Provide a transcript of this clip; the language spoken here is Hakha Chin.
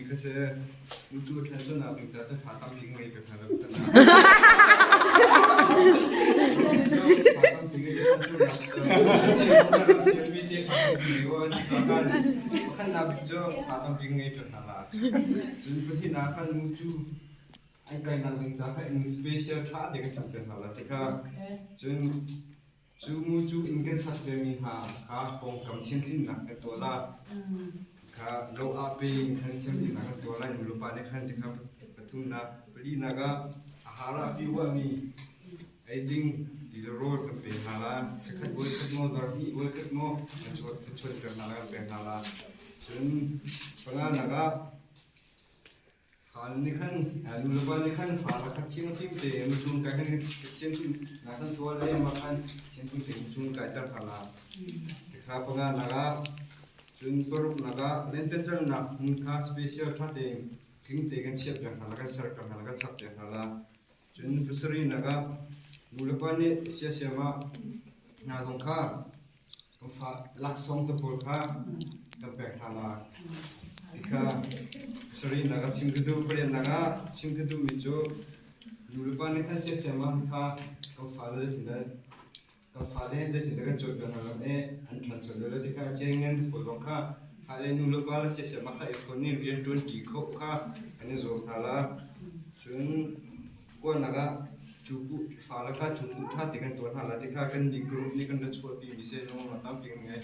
kha si. Mucu ṭhanchonak ding caah cun fa tampi ka ngei pek hna lo. Fa tampi ngei ṭhanchonak Pakhatnak bik cu fa tampi ka ngei pek hna la. Cun pahnihnak khan mucu an kainak ding caah khan inn special ṭha te kan sak pek hna la tikha. Cun Cu mucu inn kan sak vemi hna kha pawngkam thianhhlimhnak kan tuah la. Kha lo ah pe in khan thianhhlimhnak kan tuah lai. Nulepa nih khan tikha pathumnak palinak ah a har ah piuahmi eiding ti le rawl kan pe hna la. Khat voi khat maw zarhhnih voi khat maw kan chuanter hna la kan pek hna la. Cun panganak ah Nih khan nulepa nih khan fa kha thiangthim tein chung kai khan thiangthim na kan tuah le mah khan thiangthim tein chung kai ter hna la. Tikha panga nak ah cun paruk nak ah lentecelnak hmun kha special tha tein tling te kan chiah piak hna la kan ser piak hna la kan sak piak hna la. Cun pasarih nak ah nulepa nih siasiam ah hna zong kha Laksawng te pawl kha kan pek hna lai. Tikha sarihnak ah chim ka duh, pariatnak ah chim ka duhmi cu nulepa nih khan siasiam ah kha kan fale zeitindah kan fale zeitindah kan cawnpiak hna lo i an ṭhancho lio le tikha cengen pawl zong kha fale nulepa le siasiam ah kha i fon in rian ṭuanṭi khawh kha kan i zuam hna la. Cun Kualnak ah cukuh fale kha cukuh ṭha te kan tuah hna lai ti kha kan nih group nih kan ra chuahpi mi si lung tampi kan ngei.